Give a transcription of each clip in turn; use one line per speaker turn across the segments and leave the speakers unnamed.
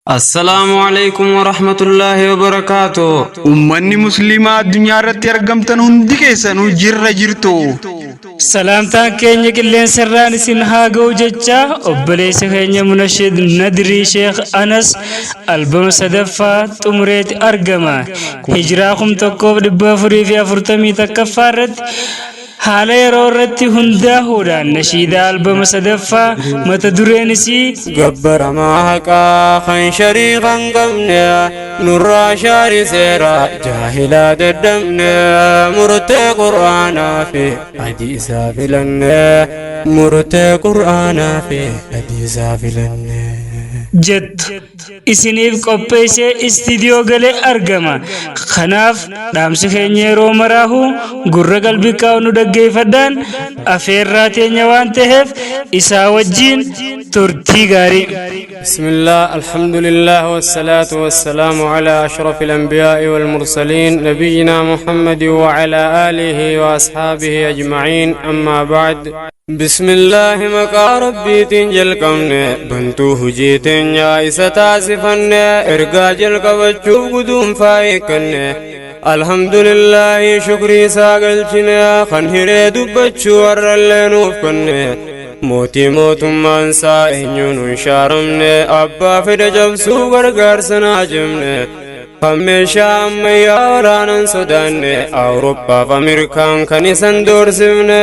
Assalaamu alaikum warahmatullaahi wabarakaatu.
Ummanni musliimaa addunyaa irratti argamtan hundi keessanuu jirra jirtu.
Salaamtaan keenya qilleensa irraan isin haa ga'u jecha obboleessa keenya Munashid Nadirii Sheekh Anas albama sadaffaa xumureeti argama. Hijiraa 1441ffaa irratti haala yeroo irratti hundaahuudhaan nashiidaa albama sadaffaa mata dureen isii
Gabbaramaa haqaa kan shariika hin qabne, nurraa shaari seera jaahilaa daddabne, murtee qur'aanaa fi hadiisaa filanne, murtee qur'aanaa fi hadiisaa filanne.
Jettu isiniif qopheessee istiidiyoo galee argama. Kanaaf dhaamsi keenya yeroo maraahu gurra qalbii kaa'u nu dhaggeeffadhaan afeerraa teenya waan ta'eef isaa wajjin turtii gaarii.
بسم الله، الحمد لله، والصلاة والسلام على أشرف الأنبياء والمرسلين، نبينا محمد وعلى آله وأصحابه أجمعين، أما بعد. بسم الله، maqaa rabbiitiin jalqabne, bantuu hujii teenyaa isa taasifanne, ergaa jalqabachuuf guduunfaa eegganne. Alhamdulillaahi, shukrii isaa galchine, kan hiree dubbachuu warrallee nuuf kenne. Mootii mootummaan isaa eenyuun hin shaaramne, abbaa fedha cabsuu gargaarsa naa jimne, kan meeshaa ammayyaa waraanan sodaanne, Awurooppaaf Ameerikaan kan isan doorsifne,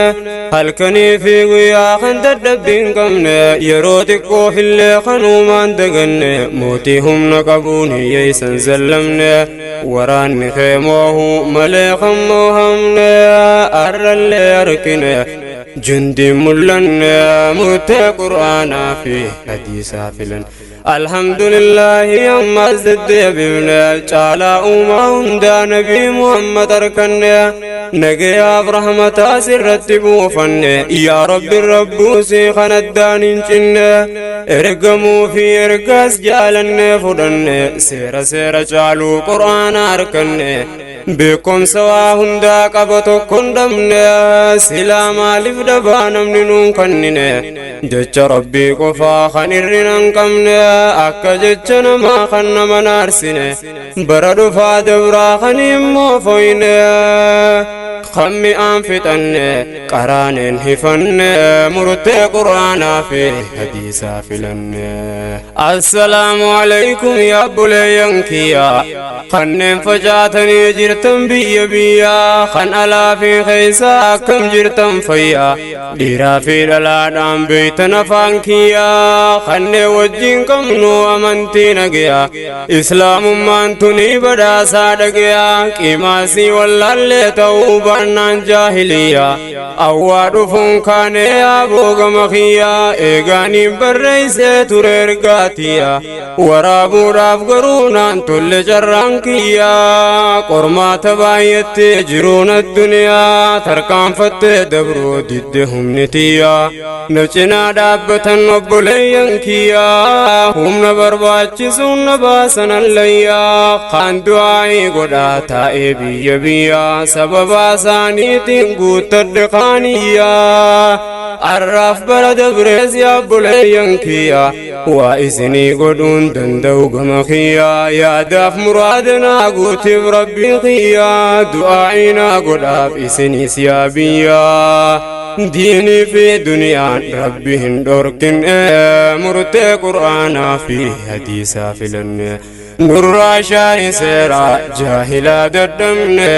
halkanii fi guyyaa kan dadhabbii hin qabne, yeroo xiqqoofillee kan uumaan daganne, mootii humna qabuun hiyyeessan zallamne, waraanni kee moohu malee kan moohamne, arrallee argine jundiin mul'anne, murtee qur'aanaa fi hadiisaa filan. Alhamdulillahi, ammas deddeebifne, caalaa uumaa hundaa Nabii Muhammad arkanne, nagayaaf rahmataa sirratti buufanne. Yaa Rabbi, rabbuusii kan addaan hin cinne, ergamuu fi ergaas jaalanne fudhanne, seera seera caaluu qur'aana arkanne, beekumsa waa hundaa qaba tokko hin dhabne. Silaa maaliif dhabaa namni nuun kennine? Jecha Rabbii qofaa kan hir'ina hin qabne, akka jecha namaa kan nama naarsine, bara dhufaa dabraa kan immoo foyne, kan mi'aan fixanne, qaraaneen hifanne, murtee quraanaa fi hadiisaa filanne. Assalaamu alaykum yaa buleeyyan kiyya, kanneen facaatanii jirtan biyya biyyaa, kan alaa fi keessa, akkam jirtan? Fayyaa? Dhiiraa fi dhalaadhaan beeytan afaan kiyyaa, kanneen wajjin qabnu amantii nagayaa, islaamummaan tuni badhaasaa dhagayaa, qimaasii wallaallee ta'uu baannaan jaahiliyyaa awwaa dhufuun kaanee yaaboo gama kiyyaa eegaaniin barreessee ture ergaatiyya, waraabuudhaaf garuu naan tolle carraan kiyyaa. Qormaata baay'attee jiruun addunyaa, tarkaanfattee dabruu didde humni tiyyaa, na cinaa dhaabbatan obboleeyyan kiyyaa, humna barbaachisuun na baasan allayyaa, kaan du'aa'ii godhaa taa'ee biyya biyyaa, sababa isaaniitiin guuttadhe kaaniyyaa. Arraaf bara dabrees yaa obboleeyyan kiyyaa, waa isinii godhuun danda'u gama kiyyaa, yaadaaf muraada naa guutiif Rabbii kiyyaa, du'aa'ii naa godhaaf isinis yaa biyyaa. Diinii fi duniyaan Rabbi hin dhorkin, murtee qur'aanaa fi hadiisaa filanne, nurraa shaayi seeraa jaahilaa daddabne,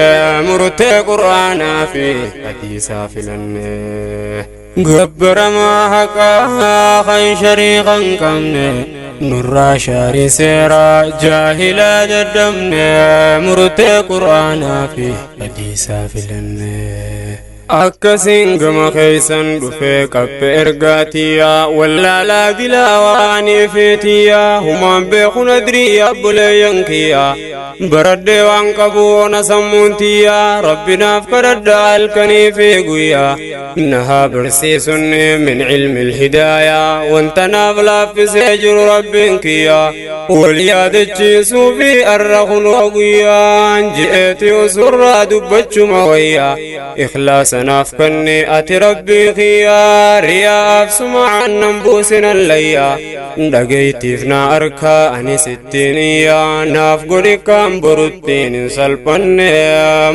murtee qur'aanaa fi hadiisaa filanne. Gabbaramaa haqaa kan shariika hin qabne, nurraa shaarii seeraa jaahilaa daddabne, murtee qur'aanaa fi hadiisaa filanne. Akkasiin gama keeysan dhufee qabbe ergaatiyyaa, wallaalaa dilaa waanii feetiyyaa, humaan beeku nadrii abboleeyyan kiyyaa, baradhee waan qabu ona sammuun tiyyaa, Rabbinaaf kadhadha halkanii fi guyyaa, nahaa barsiisunni min cilmi ilhidaayaa, wanta naaf laaffisee jiru Rabbiin kiyyaa, wal yaadachiisuu fi arra kunoo guyyaan ji'eeti usurraa dubbachuma wayyaa. Ikhlaasa. Beekumsa naaf kanne ati Rabbii kiyyaa, riyaaf suma'aan nan buusin allayyaa. Dhagaytiif na arkaa ani sittiin iyyaa, naaf godhi kaan boruttiin hin salphanne.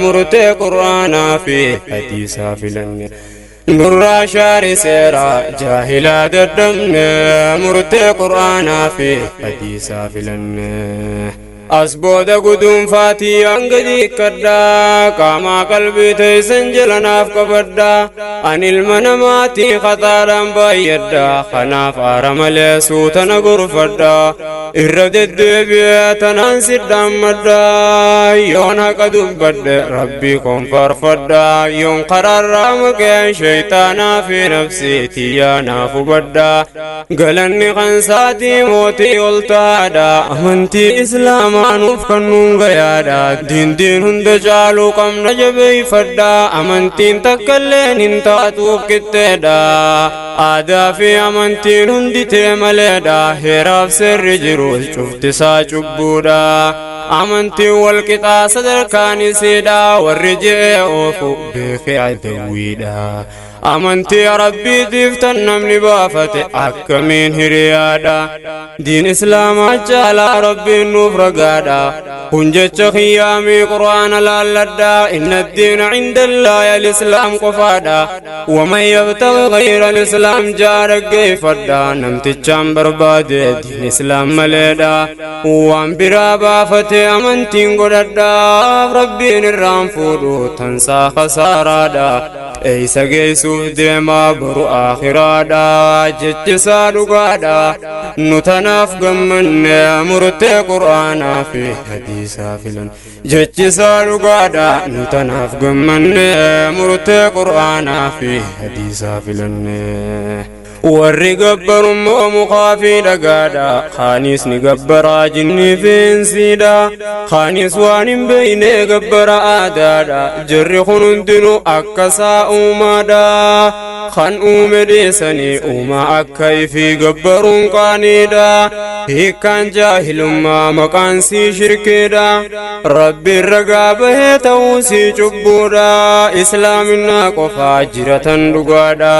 Murtee Qur'aanaa fi hadiisaa filanne. Nurraa shaari seeraa jaahilaa daddabne. Murtee Qur'aanaa fi hadiisaa filanne. As booda guduunfaatii hanga diikkadhaa, qaamaa qalbii teessan jala naaf qabadhaa. Ani ilma namaatii khataadhaan baay'adhaa, kanaaf aara malee suutana gorfadhaa. Irra deddeebi'ee tanaan sidhaammadhaa, yoon haqa dubbadhe Rabbii koon faarfadhaa, yoon karaarraa maqeen shayxaanaa fi nafsii tiyyaa naaf hubadhaa. Galanni kansaatii mootii ol ta'aadha, amantii Islaamaa nuuf kennuun gayaadha. Diindiin hunda caaluu qabna jabeeffadha, amantiin takkailleen hin taatuuf qixxeedha. Aadaa fi amantiin hundi tee maleedha, heeraaf seerri jiru cuftisaa cubbuudha. Amantiin wal qixaa sadarkaan isiidha, warri je'ee oofu beekee adawwiidha. Amantii Rabbiitiif tan namni baafate akkamiin hiriyaadha? Diin Islaamaa caalaa Rabbiin nuuf ragaadha. Kun jecha kiyyaamii, Qur'aana laalladha. Inna addiina cinda Allaahi al-Islaam qofaadha. Waman yabtaghi ghayra al-Islaam jaa, dhaggeeffadha. Namtichaan barbaade diin Islaam maleedha waan biraa baafate amantiin godhadhaaf, Rabbiin irraan fuudhu tansaa khasaaraadha. Eeysa geessuuf deemaa boru aakhiraadha? Jechisaa dhugaadha, nu tanaaf gammanne. Murtee Qur'aanaa fi hadiisaa filan. Jechisaa dhugaadha, nu tanaaf gammanne. Murtee Qur'aanaa fi hadiisaa filanne. Warri gabbarummoo mukaa fi dhagaadha, kaanis ni gabbaraa jinnii fi insiidha, kaanis waan hin beeyne gabbara aadaadha. Jarri kun hundinuu akkasaa uumaadha. Kan uume dhiisanii uumaa akka ifii gabbaruun qaaniidha. Hiikkaan jaahilummaa maqaan sii shirkeedha. Rabbiin ragaa bahee ta'uu sii cubbuudha. Islaaminaa qofaa jiratan dhugaadha.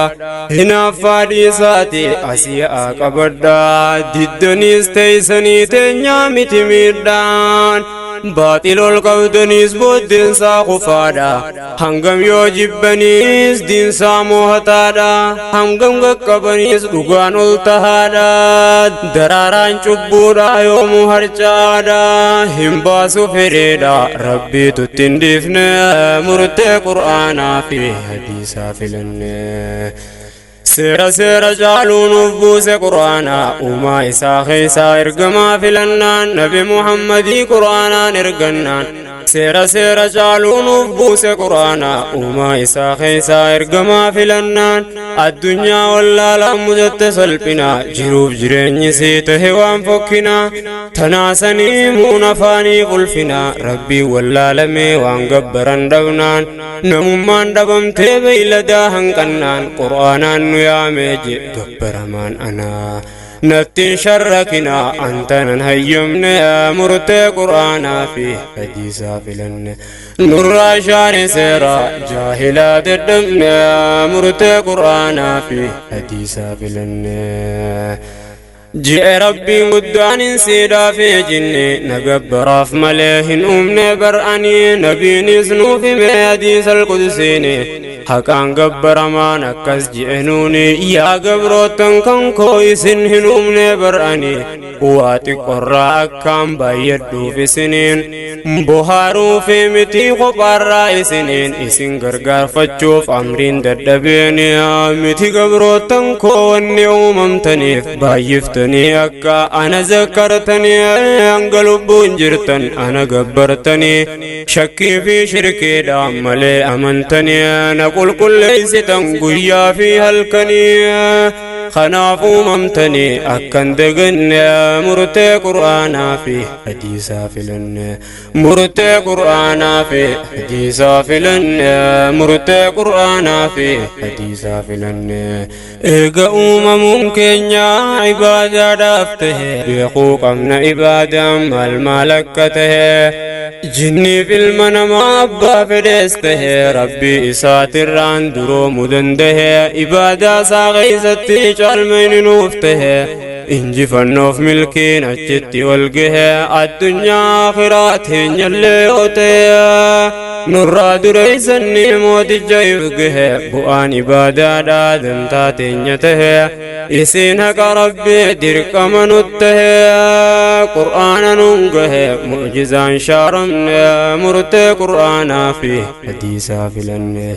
Hinaaffaa dhiisaati asii haa qabadha. Diddaniis teeysanii teenyaa miti miidhaan. Baaxil ol qabdaniis booddeensaa kufaadha. Hangam yoo jibbaniis diinsaa moohataadha. Hangam qaqqabaniis dhugaan ol tahaadha. Daraaraan cubbuudha yoomuu harcaadha. Hin baasu fedheedha, Rabbiitu ittiin dhiifne. Murtee Qur'aanaa fi hadiisaa filanne. Seera seera caaluu nuuf buuse Qur'aana, uumaa isaa keessaa ergamaa filannaan, Nabi Muhammadii Qur'aanaan ergannaan. Seera seera caaluu nuuf buuse Qur'aana, uumaa isaa keessaa ergamaa filannaan. Addunyaa wallaalaan mudatte salphina, jiruuf jireenyi sii tahe waan fokkina. Tanaasanii muun afaanii ulfina, Rabbii wallaalamee waan gabbaran dhabnaan, namummaan dhabamtee beeyladaa hanqannaan. Qur'aanaan nu yaamee je gabbaramaan anaa, nattiin sharrakina antanan hayyamne. Murtee Qur'aanaa fi hadiisaa filanne. Nurraa shaani seera jaahilaa dadhabne. Murtee Qur'aanaa fi hadiisaa filanne. Ji'e Rabbiin guddaan hin siidhaaf jinni na gabbaraaf malee hin uumne bar'anii. Nabiinis nuuf hime hadiisal qudsiini, haqaan gabbaramaan akkas ji'e nuuni: yaa gabroottan kan koo, isin hin uumne bar'anii waa xiqqorraa akkaan baay'adhuuf, isiniin bohaaruu fi miti kophaarraa isiniin isin gargaarfachuuf amriin dadhabeen miti. Gabroottan koo, wanni uumamtaniif baay'iftanii akka ana zakkartanii, hanga lubbuun jirtan ana gabbartanii, shakkii fi shirkiidhaan malee amantanii, na qulqulleessitan guyyaa fi halkanii. Kanaaf uumamtanii akkan daganne. Murtee Qur'aanaa fi hadiisaa filanne. Murtee Qur'aanaa fi hadiisaa filanne. Murtee Qur'aanaa fi hadiisaa filanne. Eega uumamuun keenya ibaadaadhaaf tahe, beekuu qabna ibaadaan maal maal akka tahe. Jinniif ilma namaa abbaa fedhees tahe Rabbii isaatirraan duroomuu dandahe, ibaadaa isaa keessatti caalmayni nuuf tahe, injifannoof milkiin achitti wal gahe, addunyaa akhiraa teenyallee yoo ta'e nurraa dureessanni mooticha if gahe, bu'aan ibaadaadhaa dantaa teenya tahe, isiin haqa Rabbii dirqama nut tahe, Qur'aana nuun gahe mu'jizaan shaaramne, murtee Qur'aanaa fi hadiisaa filanne.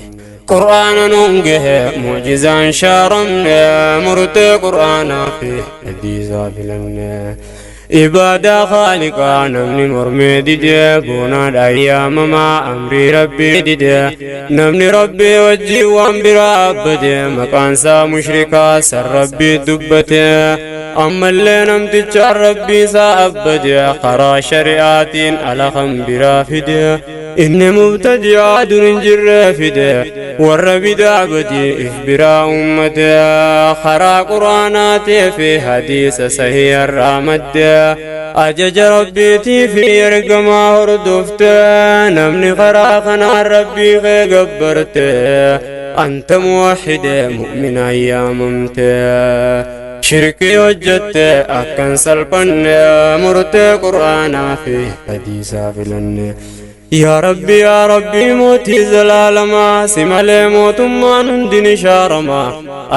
Qur'aana nuun gahe mu'jizaan shaaramne, murtee Qur'aanaa fi hadiisaa filanne. Ibaadaa Khaaliqaa namni mormee didee, boonaadha yaamamaa amrii Rabbii didee, namni Rabbii wajjii waan biraa abbade maqaansaa mushrikaa san Rabbii dubbate. Ammallee namtichaan Rabbii isaa abbade karaa shari'aatiin ala kan biraa fide, inni mubtadi'aa dur hin jirree fide, warra bidaa badii if biraa ummate, karaa Qur'aanaatii fi hadiisa sahii irraa madde, ajaja Rabbiitii fi ergamaa hordofte, namni karaa kanaan Rabbii kee gabbarte anta muwahhide mu'minaa yaamamte. Shirkii hojjette akkan salphanne, murtee Qur'aanaa fi hadiisaa filanne. Yaa Rabbi, yaa Rabbi, mootii zalaalamaa, si malee mootummaan hundi ni shaarama.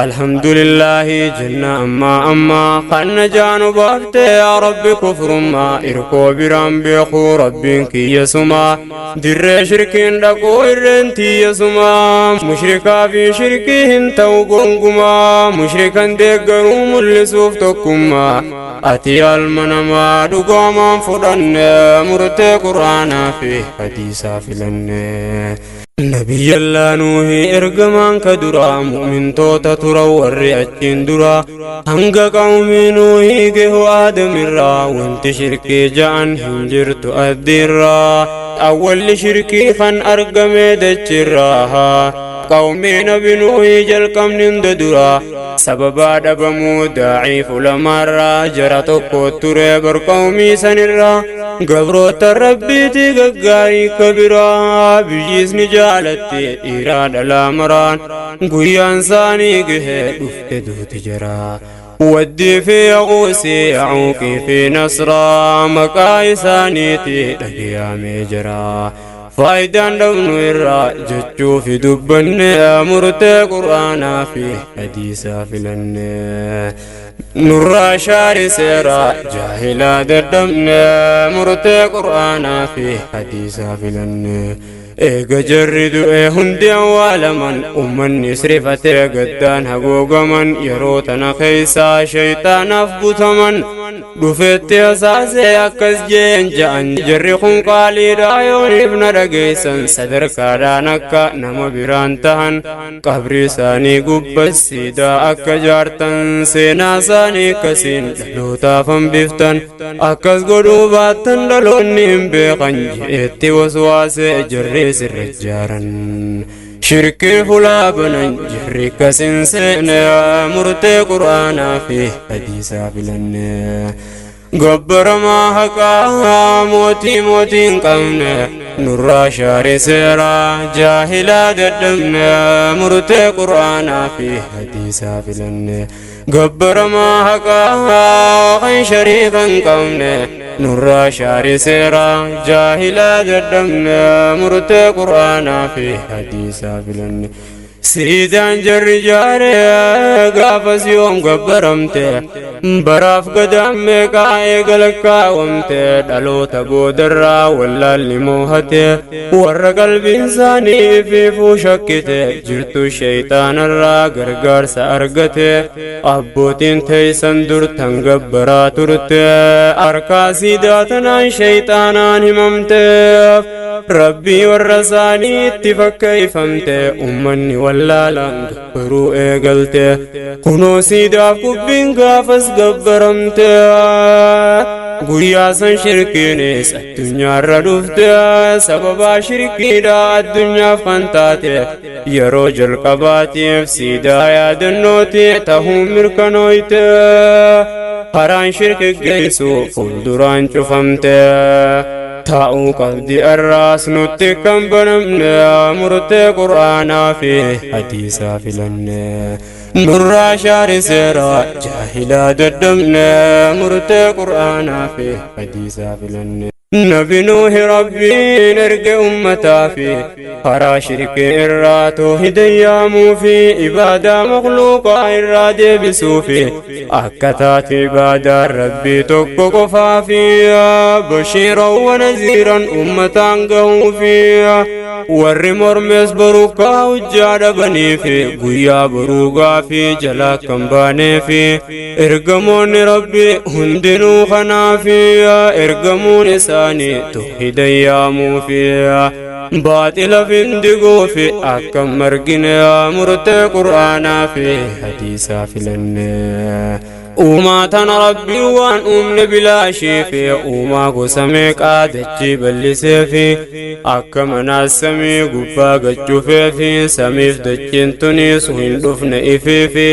Alhamdulillaahi jenna ammaa ammaa, kan najaanu baafte yaa Rabbi kufrummaa, irkoo biraan beekuu Rabbiin kiyya sumaa, dirree shirkiin dhaquu irreen tiyya sumaa, mushrikaa fi shirkii hin ta'u gongumaa, mushrikan deeggaruu mul'isuuf tokkummaa. Ati alma namaa dhugaamaan fudhanne, murtee Qur'aanaa fi hadiisaa filanne. Nabiyyallaa Nuuhi ergamaan ka duraa, mu'mintoota tura warri achiin dura, hanga qawmii Nuuhi gehu Aadamirraa wanti shirkii ja'an hin jirtu addiirraa. Awwalli shirkii kan argame dachirraa qawmii Nabi Nuuhi jalqabni hunda dura, sababaa dhabamuu daaciif ulamaarraa jara tokko ture bar qawmii sanirraa, gabroota Rabbiiti gaggaarii kabiraa, biyyiis ni jaalatti dhiiraa dhalaa maraan, guyyaan isaanii gahe dhufte duuti jaraa. Waddii fi Yaquusii, Yacuuqii fi Nasraa maqaa isaaniiti dhagayamee jira. Faayidaan dhabnu irraa jechuu fi dubbanne, murtee Qur'aanaa fi hadiisaa filanne. Nurraa shaari seeraa jaahilaa dadhabne, murtee Qur'aanaa fi hadiisaa filanne. Eega jarri du'e hundi awwaalaman, ummanni rifatee gaddaan hagoogaman, yeroo tana keessaa shayxaanaaf butaman, dhufetti hasaasee akkas jeen ja'an: jarri kun qaaliidha yooniif na dhageessan, sadarkaadhaan akka nama biraan tahan, qabrii isaanii gubbas siidaa akka jaartan, seenaa isaanii akkasiin dhalootaaf hambiftan, akkas godhuu baattan dhaloonni hin beekan je'etti waswaasee, jarri sirra jaaran shirkii fulaa banan, jarri akkasin seene, murtee Qur'aanaa fi hadiisaa filanne. Gabbaramaa haqaa mootii mootii hin qabne, nurraa shaari seeraa jaahilaa dadhabne, murtee Qur'aanaa fi hadiisaa filanne. Gabbaramaa haqaa kan shariika hin qabne, nurraa shaari seeraa jaahilaa dadhabne, murtee Qur'aanaa fi hadiisaa filanne. Siidaan jarri jaare gaafas yoom gabbaramte? Baraaf gadaan meeqaa eegala kaawwamte? Dhaloota boodarraa wallaalli moohate, warra qalbiin isaanii ifiifuu shakkite jirtu sheeyxaanarraa gargaarsa argate. Abbootiin teeysan dur tan gabbaraa turte harkaa siidaa tanaan sheeyxaanaan himamteef, Rabbii warra isaanii itti fakkeeffamte, ummanni wallaalaan gabbaruu eegalte, kunoo siidaaf qubbiin gaafas gabbaramte. Guyyaa san shirkiinis addunyaarra dhufte, sababaa shirkiidha addunyaaf kan taate yeroo jalqabaatiif siidaa yaadannooti tahuu mirkanooyte, karaan shirki geessu fuulduraan cufamte. Taa'uu qabdi arraas nutti kan banamne murtee qur'aanaa fi hadiisaa filanne. Nurraa shaari seeraa jaahilaa daddabne murtee qur'aanaa fi hadiisaa filanne. Nabi Nuuhi Rabbiin erge ummataa fi karaa shirkii irraa toohida yaamuu fi ibaadaa makluuqaa irraa deebisuu fi akka taate ibaadaan Rabbii tokko qofaa fi bashiiran wa naziiran ummataan gahuu fi warri mormes borukaa hujjaa dhabanii fi guyyaa boruu gaafii jalaa kan baanee fi ergamoonni Rabbii hundinuu kanaa fi ergamuun isaanii toohida yaamuu fi baaxila findiguu fi akka margine murtee qur'aanaa fi hadiisaa filanne. Uumaa tana Rabbiin waan uumne bilaashii fi uumaa gosa meeqaa dachii bal'isee fi akka manaa samii gubbaa gachufee fi samiif dachiin tuniis hin dhufne ifii fi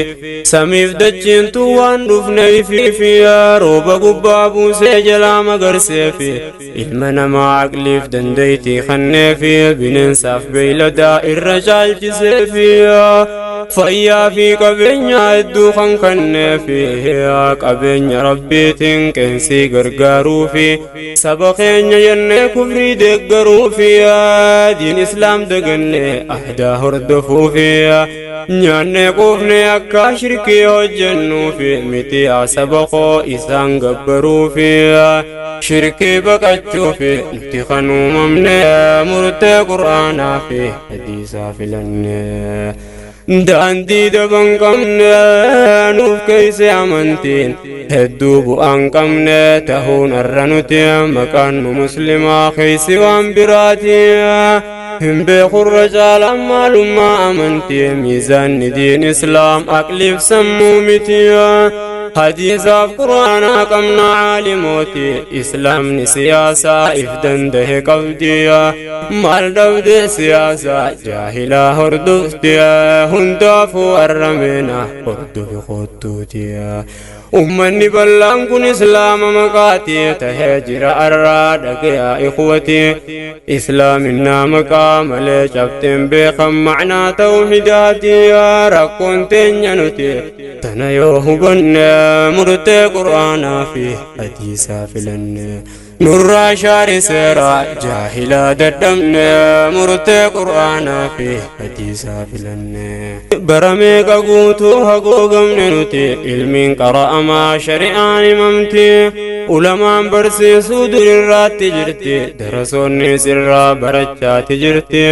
samiif dachiin tun waan dhufne ifii fi rooba gubbaa buusee jalaa magarsee fi ilma namaa aqliif dandeeytii kannee fi bineensaaf beeyladaa irra caalchisee fi fayyaa fi qabeenya hedduu kan kennee fi qabeenya rabbiitiin qeensii gargaaruu fi saba keenya jennee kufrii deeggaruu fi diin islaam dagannee ahdaa hordofuu fi nyaannee quufnee akka shirkii hojjennuu fi miti saba koo isaan gabbaruu fi shirkii baqachuu fi nuti kan uumamne murtee qur'aanaa fi hadiisaa filanne. Daandii daban qabne nuuf keeyse amantiin hedduu bu'aan qabne tahuun arra nuti maqaan nu muslimaa keeysi waan biraati. Hin beekurra caalaan maalummaa amantii miizaanni diin islaam aqliif sammuu miti. Hadiisaaf qur'aanaa qabna caalimooti islaamni siyaasaa if dandahe qabdi. Maal dhabde siyaasaa jaahilaa hordofti hundaafuu arrameena hordofi kottuuti. Ummanni bal'aan kun islaama maqaati tahee jira arraa dhagayaa ikhwati. Islaaminaa maqaa malee cabteen beekan macnaa tawhidaati rakkoon teenya nuti tana yoo hubanne murtee qur'aanaa fi hadiisaa filanne. Nurraa shaari seeraa jaahilaa dadhabne murtee qur'aanaa fi hadiisaa filanne. Bara meeqa guutuu hagoogamne nuti ilmiin qara'amaa shari'aan himamti. Ulamaan barsiisuu durirraatti jirti darasoonni sirraa barachaati jirti.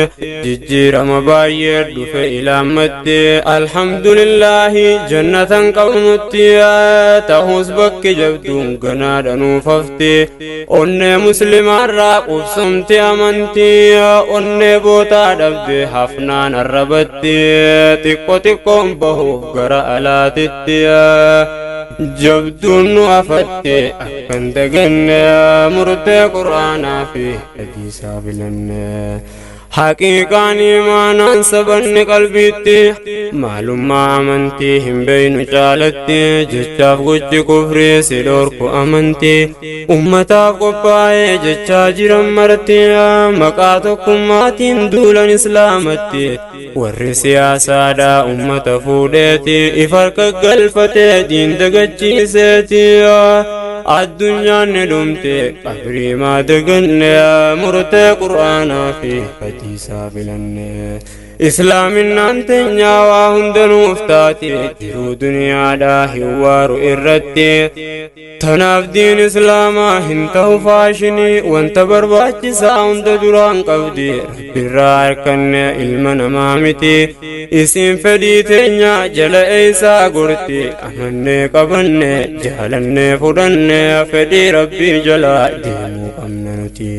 Jijjiirama baay'ee dhufe ilaammatti alhamdulillaahi jannatan qabnutti ta'us bakki jabduun ganaadha nuufafti. Onnee muslimaarraa qubsumti amantii onnee bootaa dhabde hafnaan arrabatti xiqqo xiqqoon bahuuf gara alaatitti jabduun nu afatte akkan daganne murtee qur'aanaa fi hadiisaa filanne. Haqiiqaan imaanaan sabanni qalbiitti maalummaa amantii hin beeynu caalatti jechaaf gochi kufrii si dhorku amantii ummataaf qophaa'ee jechaa jiran marti maqaa tokkummaatiin duulan islaamatti warri siyaasaadhaa ummata fuudheeti if harka galfatee diin dagachiiseeti. Addunyaan ni dhumte qabrii maa daganne murtee qur'aanaa fi hadiisaa filanne. Islaaminaan teenyaa waa hunda nuuf taate jiruu duniyaadhaa hin waaru irratti. Tanaaf diin islaamaa hin ta'u faashinii wanta barbaachisaa hunda duraan qabdi rabbirraa harkanne ilma namaa miti. Isin fedhii teenya jala eeysaa gorti amannee qabanne jaalannee fudhanne fedhii rabbii jala deemuu qabna nuti.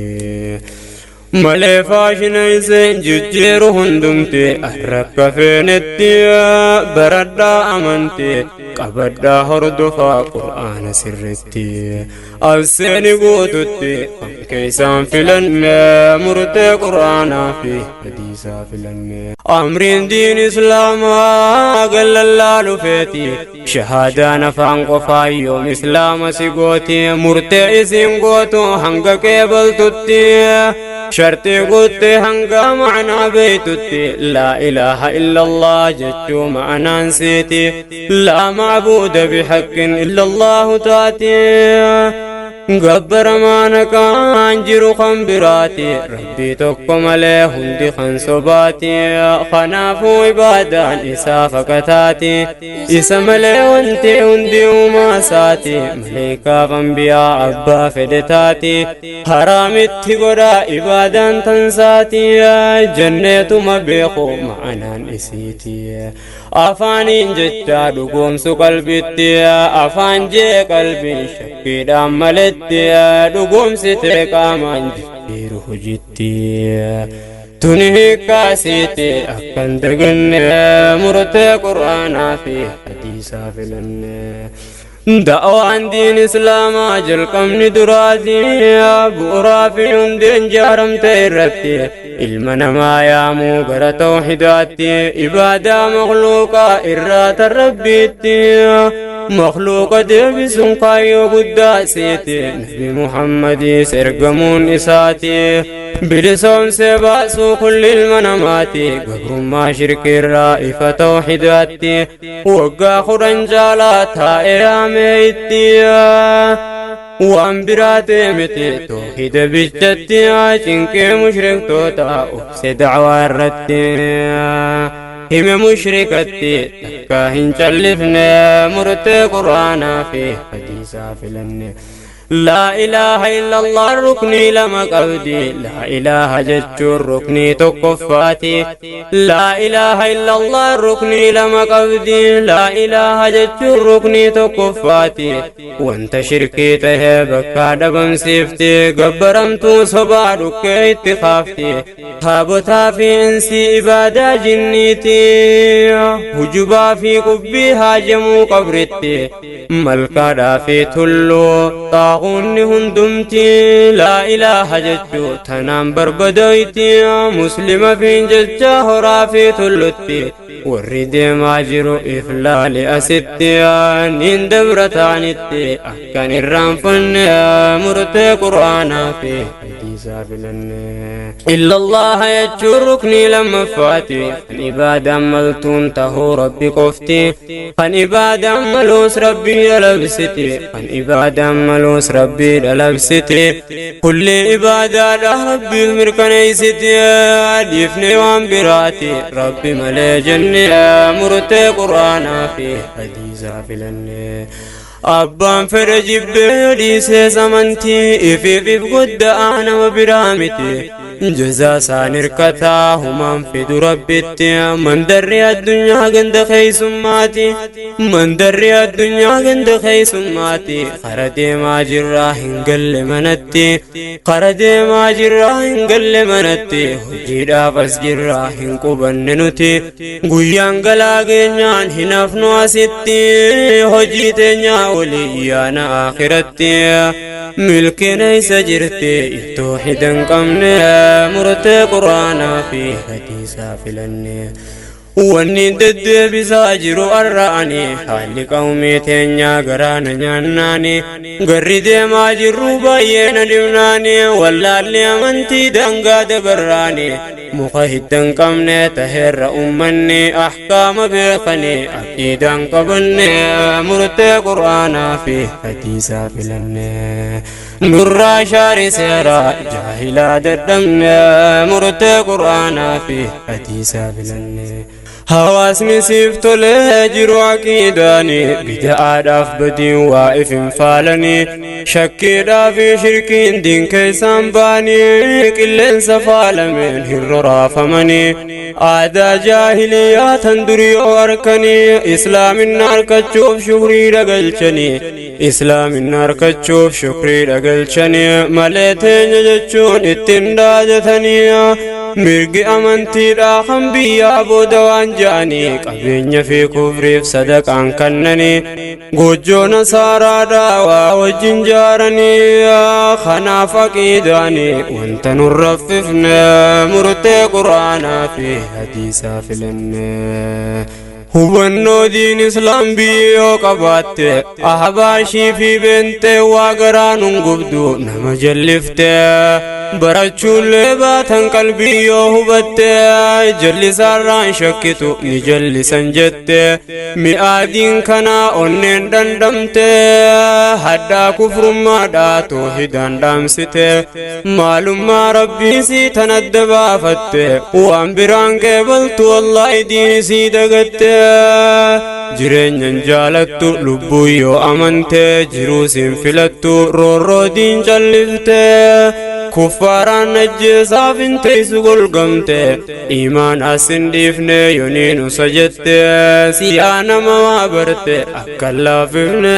Malee faashina iseen jijjiiru hundumti arrakka feenetti baradhaa amanti qabadhaa hordofaa qur'aana sirritti. Abseeni guututti kan Keessaan filanne murtee Qur'aanaa fi hadiisaa filanne. Amriin diin Islaamaa gallallaa dhufeeti. Shahaadaan afaan qofaa yoom Islaama si gooti. Murtee isiin gootu hanga qeebaltutti. Shartii guuttee hanga ma'anaa beeytutti. Laa ilaaha illallah jechuu ma'anaan siiti. Laa macbuuda bihaqqin illallahu taati. Gabbaramaan haqaan jiru kan biraati. Rabbii tokko malee hundi kan sobaati. Kanaafuu ibaadaan isaa fakataati. Isa malee wanti hundi uumaa isaati. Maleekaaf anbiyaa abbaa fedhe taati. Haraamitti godhaa ibaadaan tansaati. Jenneetuma beeku ma'anaan isiiti. Afaaniin jecha dhugoomsu qalbitti, afaan jee qalbiin shakkiidhaan maletti, dhugoomsite qaamaan jijjiiru hojitti. Tuni hiikkaasiiti akkan daganne murtee Qur'aanaa fi hadiisaa filanne. Da'awaan diin Islaamaa jalqabni duraati bu'uuraa fi hundeen jaaramte irratti ilma namaa yaamuu gara tawhidaatti, ibaadaa makhluuqaa irraa tan Rabbiitti makhluuqa deebisuun kaayyoo guddaa siiti. Nabi Muhammadiis ergamuun isaati bilisoomsee baasuu kulli ilma namaati gabrummaa shirkiirraa ifa tawhidaatti. Waggaa 10 caalaa taa'ee yaamee itti waan biraa ta'e miti, toohida bichatti. Cinqee mushriktoota obse, da'waa irratti hime mushrikatti, takka hin callifne murtee Qur'aanaa fi hadiisaa filanne. Laa ilaaha illallah ruknii lama qabdi. Laa ilaaha jechuun ruknii tokkoffaati. Laa ilaaha illallah ruknii lama qabdi. Laa ilaaha jechuun ruknii tokkoffaati. Wanta shirkii tahee bakkaa dhabamsiifti. Gabbaramtuu sobaa dhukkee itti kaafti. Taabotaa fi insii ibaadaa jinniiti. Hujubaa fi qubbii haajamuu qabritti. Malkaadhaa fi tulluu xaaquunni hundumti laa ilaaha jechuu tanaan barbadoyti. Muslima fiin jecha horaa fi tullutti warri deemaa jiru iflaali asitti niin dabra ta'anitti akkan irraanfanne murtee Qur'aanaa fi hadiisaa filanne. Illallaha jechuun ruknii lammaffaati. Kan ibaadaan maltuun tahuu Rabbi qofti. Kan ibaadaan maluus Rabbii dhalabsiti. Kan ibaadaan maluus Rabbii dhalabsiti. Kulli ibaadaadha Rabbiif mirkaneessiti. Dhiifne waan biraati Rabbi malee jenne murtee Qur'aanaa fi hadiisaa filanne. Abbaan fedhe jibbee dhiisees amantii ifiif if godda'aa nama biraa miti. Jazaa isaan hirkataa humaan fidu Rabbitti. Mandarri addunyaa ganda keessummaati. Mandarri addunyaa ganda keessummaati. Kara deemaa jirraa hin galle manatti. Kara deemaa jirraa hin galle manatti. Hojiidhaaf as jirraa hin qubanne nuti. Guyyaan galaa geenyaan hin hafnu asitti. Hojii teenyaa olii yaana akhiratti. Milkiina isa jirti ittoo hidan qabne murtee Qur'aanaa fi hadiisaa filanne. Wanni deddeebisaa jiru arra'ani haalli qawmii teenyaa garaana nyaannaani, garri deemaa jirru baay'ee na dhibnaani, wallaalli amantii daangaa dabarraani, muka hiddan qabne taheerra ummanni ahkaama beekani aqiidaan qabanne murtee Qur'aanaa fi hadiisaa filanne. Nurraa shaari seera jaahilaa dadhabne murtee Qur'aanaa fi hadiisaa filanne. Hawaasni siif tolee jiru aqiidaani, bida'aadhaaf badiin waa if hin faalanii, shakkiidhaa fi shirkiin diin keessaan baanii, qilleensa faalameen hin roraafamanii, aadaa jaahiliyaa tan durii yoo harkanii islaaminna harkachuuf shuhrii dhagalchanii, islaaminna harkachuuf shukrii dhagalchanii malee teenya jechuun ittiin dhaadatanii. Mirgi amantiidhaa kan biyyaa booda waan ja'anii qabeenya fi kufriif sadaqaan kannanii goojjoo nasaaraadhaa waa wajjin jaaranii kanaaf aqiidaanii wanta nun raffifne murtee quraanaa fi hadiisaa filanne. Hubannoo diin islaam biyyoo qabaatte ahbaashii fi beentee waa garaa nun gubdu nama jallifte barachuullee baatan qalbii yoo hubatte jallisaarraan shakkitu ni jallisan jette mi'aadiin kanaa onneen dhandhamte haddaa kufrummaadhaa toohidaan dhaamsite maalummaa rabbii sii tan adda baafatte waan biraan qeebaltu wallaahi diin sii dagatte jireenyan jaalattu lubbuu yoo amante jiruu siin filattu roorroo diin callifte kuffaaraan ajjeesaaf hin teessu golgamte imaan as hin dhiifne yooniin usa jette si'aa nama waa barte akka laaffifne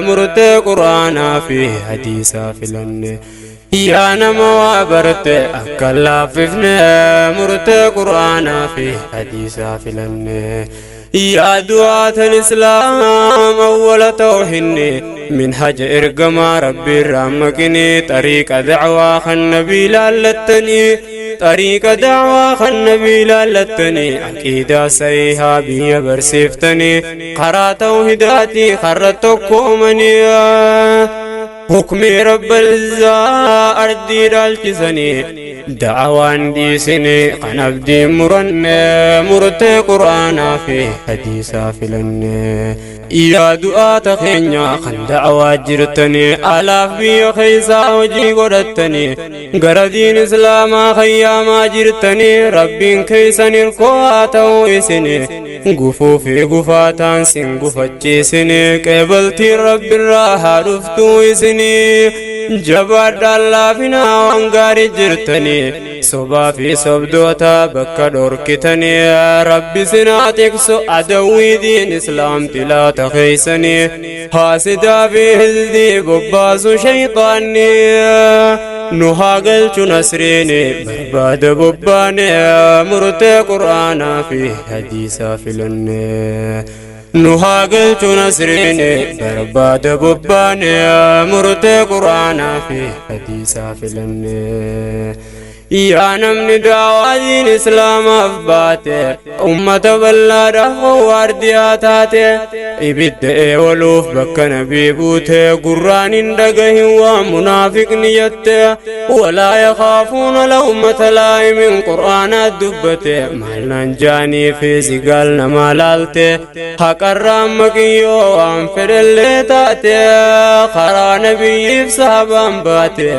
murtee quraanaa fi hadiisaa filanne. Yaa nama waa barte akka laaffifne murtee quraanaa fi hadiisaa filanne. Yaa du'aatan islaam awwala tawhinni minhaja ergamaa rabbii irraa maqini xariiqa dacwaa kan nabii laallattanii xariiqa dacwaa kan nabii laallattanii aqiidaa sahihaa biyya barsiiftanii karaa tawhidaatii karra tokkoomanii hukmii rabbal izzaa ardii dhaalchisanii da'awaan dhiisine kan abdii muranne murtee quraanaa fi hadiisaa filanne. Yaa du'aata keenya kan da'awaa jirtanii alaaf biyya keessaa hojii godhattanii gara diin islaamaa kayyaamaa jirtanii rabbiin keessan hirkoo haa ta'uu isini gufuu fi gufaataan sin gufachiisini qeebaltiin rabbirraa haa dhuftuu isini jabaadhaan laafinaa waan gaarii jirtanii sobaa fi sobdoota bakka dhorkitanii rabbi sinaa tiksu adawwii diin islaam xilaata keeysanii haasidaa fi hildii bobbaasu shayxaanni nu haa galchu nasriini barbaada bobbaane murtee qur'aanaa fi hadiisaa filanne. Nu haa galchu nasriini barbaada bobbaane murtee qur'aanaa fi hadiisaa filanne. Yaa namni daawaa diin islaamaaf baate ummata bal'aadhaaf waardiyaa taate ibidda eewaluuf bakka nabii buute gurraan hin dhagahin waa munaafiqni jette walaa yakaafuuna lawmata laa'imin qur'aanaat dubbate maal naan jaanii fi sigaal namaa laalte haqarraan maqiyyoo waan fedhellee taate karaa nabiyyiif sahabaan baate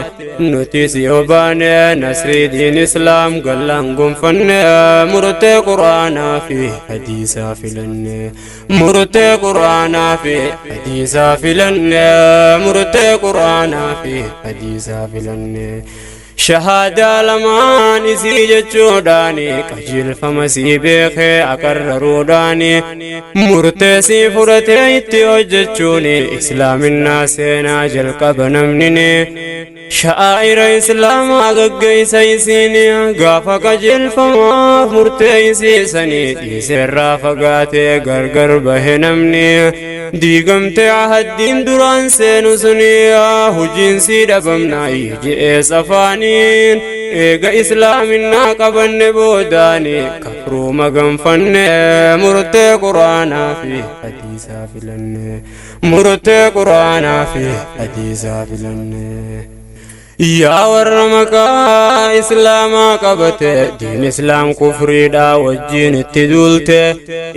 nutis yoo baane nasrii diin islaam gallaan gonfanne murtee qur'aanaa fi hadiisaa filanne murtee qur'aanaa fi hadiisaa filanne murtee qur'aanaa fi hadiisaa filanne. Shahaadaa lamaan isii jechuudhaani qajeelfama sii beekee aqarraruudhaani murtee sii fudhatee itti hojjechuuni islaaminaa seenaa jalqaba namnini sha'aa'ira islaamaa gaggeessa isiini gaafa qajeelfamaaf murtee isiisanii dhiiseerraa fagaatee gargar bahe namni diigamtee ahaddiin duraan seenu suni hujiin sii dhabamnaa je'ee safaaniin eega islaaminaa qabanne boodaani kafruu maganfanne murtee quraanaa fi hadiisaa filanne murtee quraanaa fi hadiisaa filanne. Yaa warra maqaa islaamaa qabate diin islaam kufriidhaa wajjiin itti duulte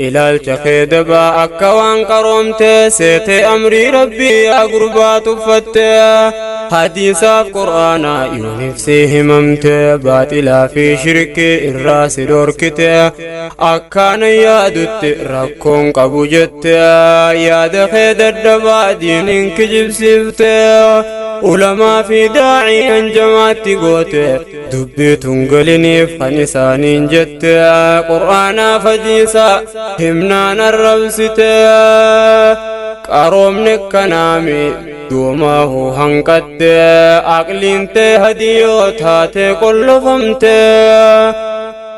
ilaalcha kee dabaa akka waan qaroomte seetee amrii rabbii yaa gurbaa tuffatte hadiisaaf qur'aanaa yooniif si himamte baaxilaa fi shirkii irraa si dhorkite akkaana yaadutti rakkoon qabu jette yaada kee dadhabaa diiniin kijibsiifte ulamaa fi daacii hanjamaatti goote dubbii tungaliniif kan isaaniin jette qur'aanaaf hadiisa himnaan arrabsite qaroomni kanaami Duumaahu hanqatte aqliin tee hadiyoo taate qollofamte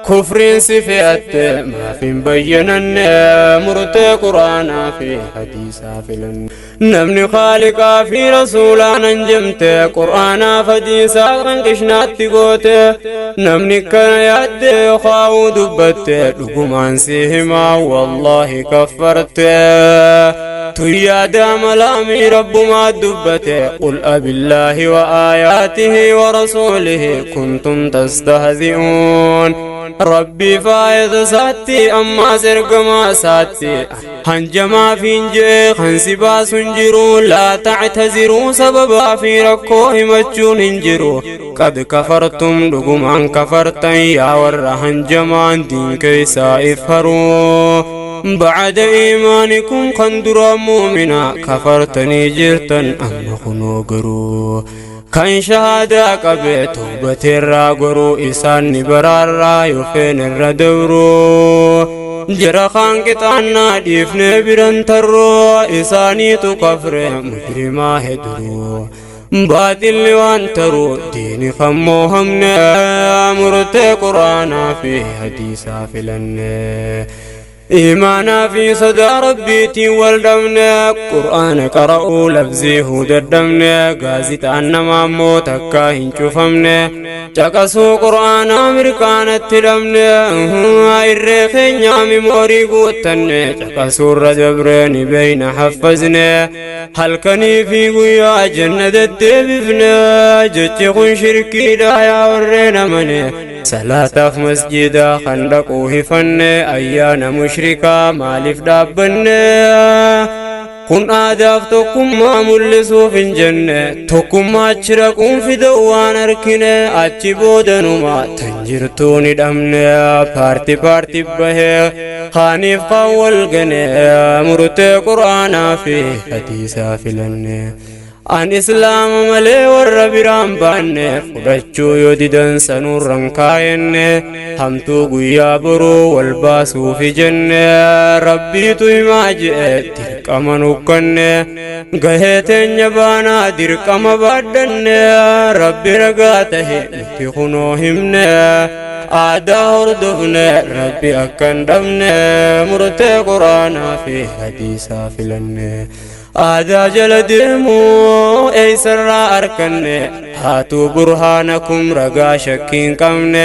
kufriin si fe'atte maaf hin bayyananne murtee quraanaa fi hadiisaa filanne. Namni khaaliqaa fi rasuulaan hanjamte quraanaaf hadiisaa kan qishnaatti goote namni kana yaadde yookaa'uu dubbatte dhugumaan si himaa wallaahi kaffarte. Tuyyaada malaamii rabbumaa dubbate qul abillaahi wa aayaatihi wa rasuulihi kuntum tastahzi'uun. Rabbii faayida isaatti ammaas ergamaa isaatti hanjamaa fi hin jee kan si baasu hin jiru laa tactaziruu sababaa fi rakkoo himachuun hin jiru qad kafartum dhugumaan kafartan yaa warra hanjamaan diin keeysaa if haruu بعد إيمانكم kan dura mu'mina kafartanii jirtan amma kunoo garuu kan shahaadaa qabe tawbateerraa goruu isaan ni baraarraa yofeen irra dabruu jara kaan qixaannaa dhiifnee biran tarroo isaaniitu kafre mujrimaa heduruu baaxilli waan taruu diini kan moohamne murtee quraanaa fi hadiisaa filanne. Iimaanaa fi sodaa rabbiitiin wal dhabne qur'aana qara'uu labzii dadhabne gaazixaan namaa immoo takkaa hin cufamne caqasuu qur'aanaa mirqaanatti dhabne irree keenyaa mimoorii guuttanne caqasuurra dabree ni beeyna haffazne halkanii fi guyyaa janna deddeebifne jechi kun shirkiidha yaa warreen amane salaataaf masjidaa kan dhaquu hifanne ayyaana mushrikaa maaliif dhaabbanne kun aadaaf tokkummaa mul'isuuf hin jenne tokkummaa achi dhaquun fida'u waan argine achi boodanuma tan jirtuu ni dhabne paarti paarti bahee kaaniif kaan wal gane murtee quraanaa fi hadiisaa filanne. An islaama malee warra biraan baanne fudhachuu yoo didan sanuurran kaayenne hamtuu guyyaa boruu wal baasuufi jenne rabbiitu himaa je'e dirqama nukkanne gahee teenya baanaa dirqama baadhanne rabbi ragaa tahe nuti kunoo himne aadaa hordofne rabbi akkan dhabne murtee quraanaa fi hadiisaa filanne. Aadaa jala deemuu eeysarraa arkanne haatuu burhaanakum ragaa shakkiin qabne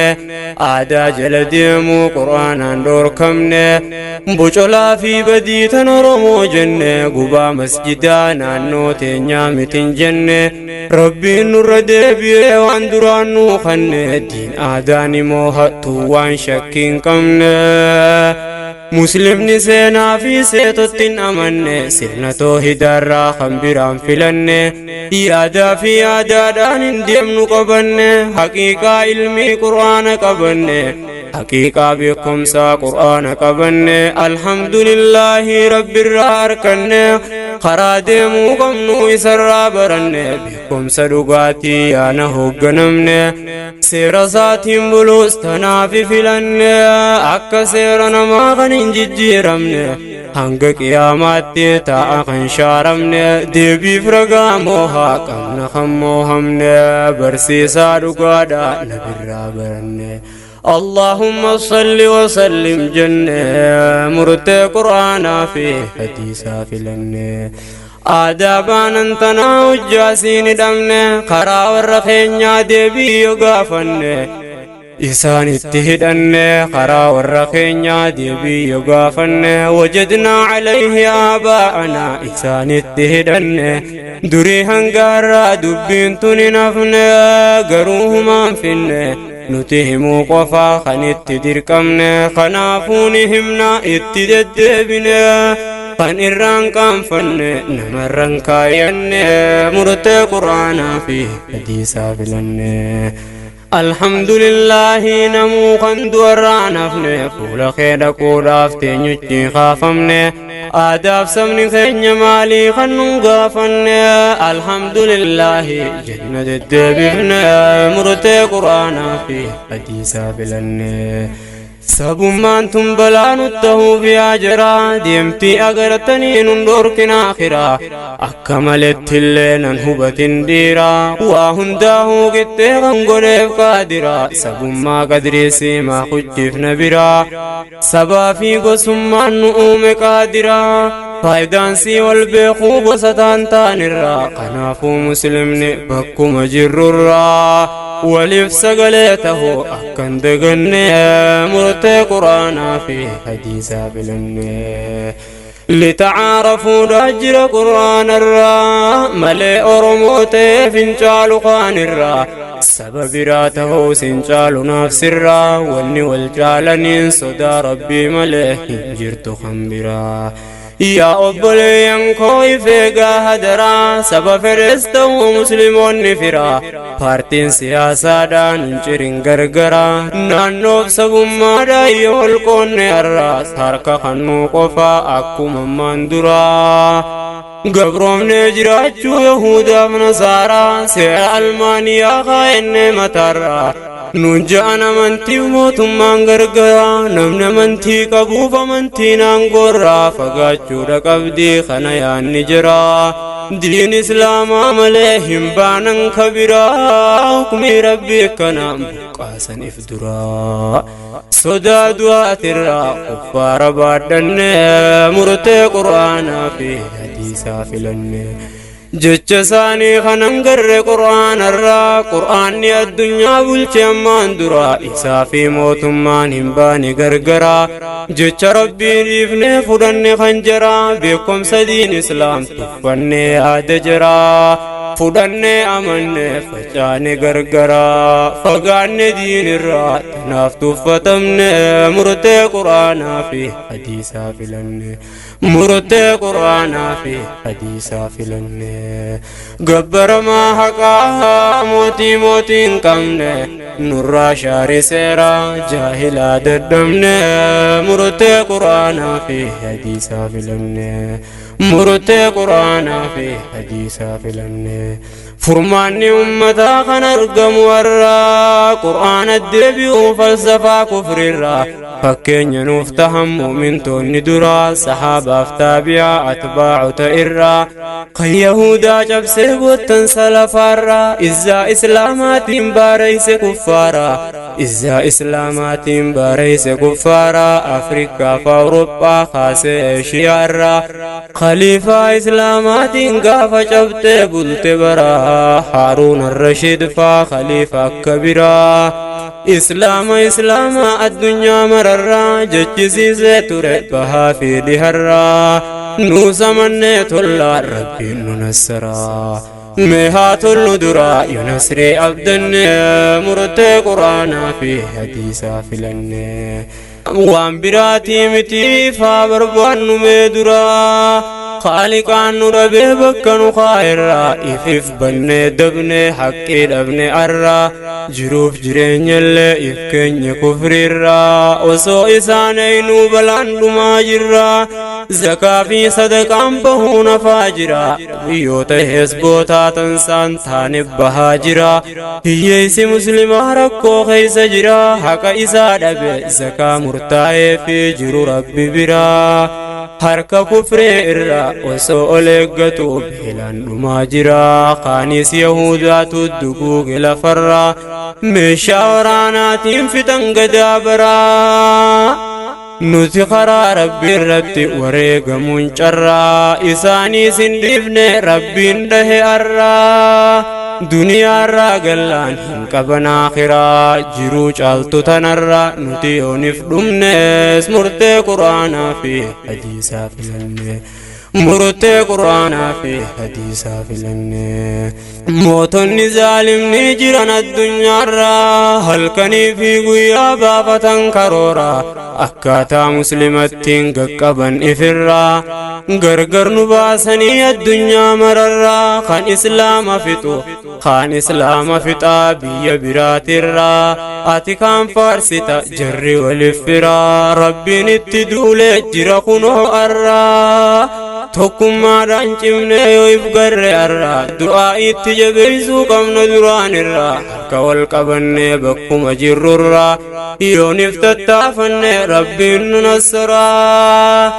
aadaa jala deemuu qur'aanaan dhoorkamne bocolaa fi badii tan oromoo jenne gubaa masjidaa naannoo teenyaa mitin jenne rabbiin nurra deebi'ee waan duraan nuu kanne diin aadaan immoo hattuu waan shakkiin qabne. Muslimni seenaa fi seetotti hin amanne sirna toohidaarraa kan biraan filanne yaadaa fi yaadaadhaan hin deemnu qabanne haqiiqaa ilmii qur'aana qabanne haqiiqaa beekumsaa qur'aana qabanne alhamdulillaahi rabbirraa arkanne karaa deemuu qabnu isarraa baranne beekumsa dhugaatii yaana hoogganamne seera isaatiin buluus tanaaf filanne akka seera namaa kan hin jijjiiramne hanga qiyaamaatti taa'a kan shaaramne deebiif ragaa moohaa qabna kan moohamne barsiisaa dhugaadha nabirraa baranne. اللهم صل وسلم جنة مرت قرآن في حديثا في لنه aadaa baanan tanaa hojjaasiin hidhamne karaa warra keenyaa deebii yoo gaafanne isaan itti hidhanne karaa warra keenyaa deebii yoo gaafanne wajadnaa calayhi aabaa'anaa isaan itti hidhanne durii hanga har'aa dubbiin tun hin hafne garuu humaan finne nuti himuu qofaa kan itti dirqamne kanaafuu ni himna itti deddeebine kan irraan qaanfanne namarran kaayyanne murtee quraanaa fi hadiisaa filanne. Alhamdulillaahi namuu kan du'arraan hafne fuula kee dhaquudhaaf teenyuchi kaafamne aadaaf sabni keenya maalii kan nun gaafanne alhamdulillaahi jenna deddeebifne murtee quraanaa fi hadiisaa filanne. Sabummaan tun balaa nut tahuuf yaa jara, deemtii agartanii nun dhorkin akhiraa. Akka malettillee nan hubatin dhiiraa, waa hundaahuu qixxee kan godheef qaadiraa. Sabummaa qadrii siimaa kuchifna biraa, sabaa fi gosummaan nu uume qaadiraa. Faayidaan sii wal beekuu gosa taan taanirraa, kanaafuu muslimni bakkuma jirrurraa waliif sagalee tahuu akkan daganne, murtee quraanaa fi hadiisaa filanne. Litacaarafuu jira quraanarraa malee, Oromoo ta'eef hin caalu kaanirraa, saba biraa ta'uu sin caalu naaf sirraa. Wanni wal caalaniin sodaa Rabbii malee hin jirtu kan biraa. Yaa obboleeyyan koo, ifeegaa hadaraa, saba fedhes ta'uu musliimoonni firaa. Paartiin siyaasaadhaan hin cirin gargaraa, naannoof sabummaadhaan yoo wal qoonne har'aas harka kannuu qofaa akkuma ammaan duraa. Gabroomnee jiraachuu Yahudaaf Nasaaraa, seera Almaaniyaa kaa'ennee mataarraa. Nuun ja'an amantiif mootummaan gargaraa, namni amantii qabuuf amantiin aangoorraa fagaachuudha qabdii kana yaanni jira. Diin Islaamaa malee hin baanan kabiraa, hukumii Rabbii kana buqqaasan if duraa. Sodaa du'aatirraa kuffaara baadhanne, murtee qur'aanaa fi hadiisaa filanne. Jecha isaanii kanan garre qur'aanarraa, qur'aanni addunyaa bulche ammaan dura, isaa fi mootummaan hin baane gargaraa. Jecha Rabbii dhiifnee fudhanne kan jaraa, beekumsa diin Islaam tuffannee yaada jaraa fudhannee amanne facaane gargaraa, fagaanne diinirraa, tanaaf tuffatamne. Murtee qur'aanaa fi hadiisaa filanne, murtee qur'aanaa fi hadiisaa filanne. Gabbaramaa haqaa mootii mootii hin qabne nurraa shaari seeraa jaahilaa dadhabne, murtee qur'aanaa fi hadiisaa filanne, murtee qur'aanaa fi hadiisaa filanne. Furmaanni ummataa kan argamu har'aa qur'aana deebi'uu falsafaa kufrirraa. Fakkeenya nuuf tahan mu'mintoonni duraa, sahaabaaf taabi'aa atbaacota irraa, kan Yahudaa cabsee goottan salafaarraa. Izzaa Islaamaatiin baareyse kuffaaraa, izzaa Islaamaatiin baareyse kuffaaraa, Afrikaa fi Awurooppaa kaasee Eeshiyaarraa. Khaliifaa Islaamaatiin gaafa cabxee bulte baraa, Haaruun Arrashiid faa khaliifa akka biraa. Islaama Islaama addunyaa mararraa jechisiisee ture bahaa fi dhiharraa. Nuusa mannee tollaa Rabbiin nu nassaraa. Mee haa tollu duraa yoo nasree abdanne, murtee quraanaa fi hadiisaa filanne. Waan biraatii miti ifaa barbaannu mee duraa, Khaaliqaan nu dhabee bakka nu kaa'erraa. Ifif bannee dabnee haqqii dhabne arraa, jiruuf jireenyallee if keenya kufriirraa. Osoo isaan eeynuu balaan dhumaa jirraa, zakaa fi sadaqaan bahuu nafaa jira. Biyyoota hesbootaa tansaan taane bahaa jira. Hiyyeessi muslimaa rakkoo keessa jira, haqa isaa dhabe zakaa murtaa'ee fi jiru Rabbi biraa. Harka kufree irraa osoo ol eeggatu beelaan dhumaa jira. Kaanis Yahudaatu duguuge lafarraa, meeshaa waraanaatiin fixan gadaa baraa. Nuti karaa Rabbii irratti wareegamuun carraa, isaaniis hin dhiifne Rabbiin dhahe arraa. Duniyaarraa gallaan hin qaban akhiraa, jiruu caaltu tanarraa nuti yoonif dhumnes, murtee quraanaa fi hadiisaa filanne, murtee quraanaa fi hadiisaa filanne. Mootonni zaalimni jiran addunyaarraa halkanii fi guyyaa baafatan karoora akkaataa muslimattiin qaqqaban ifirraa. Gargar nu baasanii addunyaa mararraa, kan Islaama fixu kaan Islaama fixaa biyya biraatirraa. Ati kaan faarsita, jarri walif firaa, Rabbiin itti duulee jira kunoo arraa. Tokkummaadhaan cimnee yoo if garre har'a, du'aa itti jabeessuu qabna duraan irraa. Harka wal qabannee bakkuma jirrurraa yoonif tattaafanne Rabbiin nu nassaraa.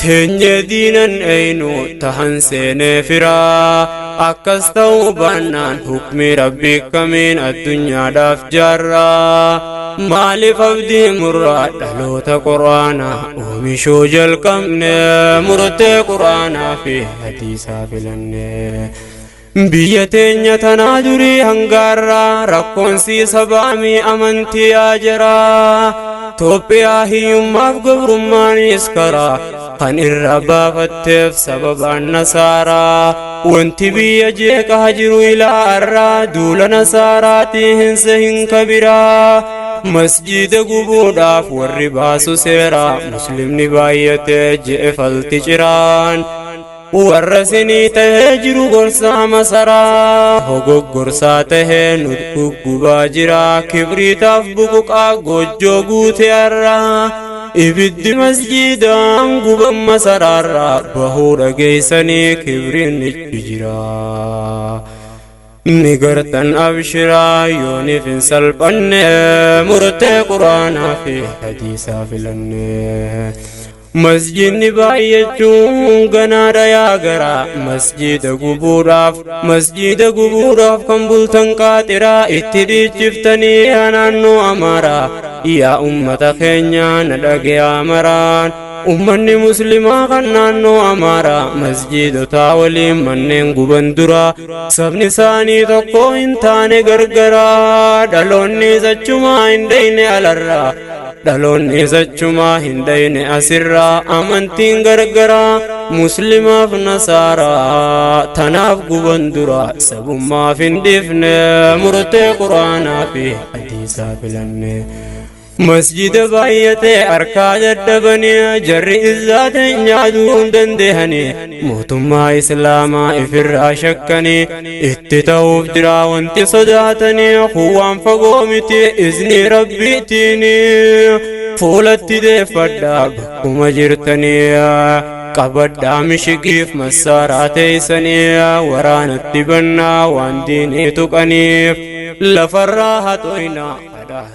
Teenyee diinan eynu tahan seenee firaa. Akkas ta'uu baannaan hukmii Rabbii kamiin addunyaadhaaf jaarraa? Maaliif abdii murraa? Dhaloota Qur'aanaa oomishuu jalqabne, murtee Qur'aanaa fi hadiisaa filanne. Biyya teenya tanaa durii hangaarraa rakkoon sabaamii amantii yaa jiraa. Toophiyaa hiyyummaaf gabrummaanis karaa kan irra baafatteef sababaan nasaaraa. Wanti biyya jeeqaa jiru ilaa arraa duula nasaaraatii hin sehin kabiraa. Masjiida gubuudhaaf warri baasu seeraa, muslimni baay'atee je'e falti ciraan. Warra sinii tahee jiru gorsaa masaraa, hogoggorsaa tahee nu guggubaa jira. Kibriitaaf buquqaa goojjoo guute har'aa, ibiddi masjiidaan guban masaraarraa bahuu dhageeysanii kibriin ichi jira. Ni gartan abshiraa yoonif hin salphanne, murtee Quraanaa fi hadiisaa filanne. Masjidni baay'achuun ganaadha yaa garaa, masjida gubuudhaaf, masjida gubuudhaaf kan bultan qaaxiraa itti dhiichiftanii yaa naannoo Amaaraa. Yaa ummata keenya na dhagayaa maraan, ummanni muslimaa kan naannoo Amaaraa masjidotaa waliin manneen guban dura sabni isaanii tokko hin taane gargaraa. Dhaloonni achumaa hin dhayne alarraa, dhaloonni achumaa hin dhayne asirraa, amantiin gargaraa muslimaaf nasaaraa tanaaf guban dura sabummaaf hin dhiifne, murtee Quraanaa fi hadiisaa filanne. Masjida baay'atee harkaa dadhabanii jarri izzaa nyaaduu hin dandehanii, mootummaa islaamaa ifirraa shakkanii itti ta'uuf jira wanti sodaatanii. Kuwaan fagoo miti izni Rabbiitiin, fuulatti deeffadhaa bakkuma jirtanii, qabadhaa mishigiif massaaraa teeysanii, waraanatti bannaa waan diinii tuqaniif, lafarraa haxoynaa kadhaa.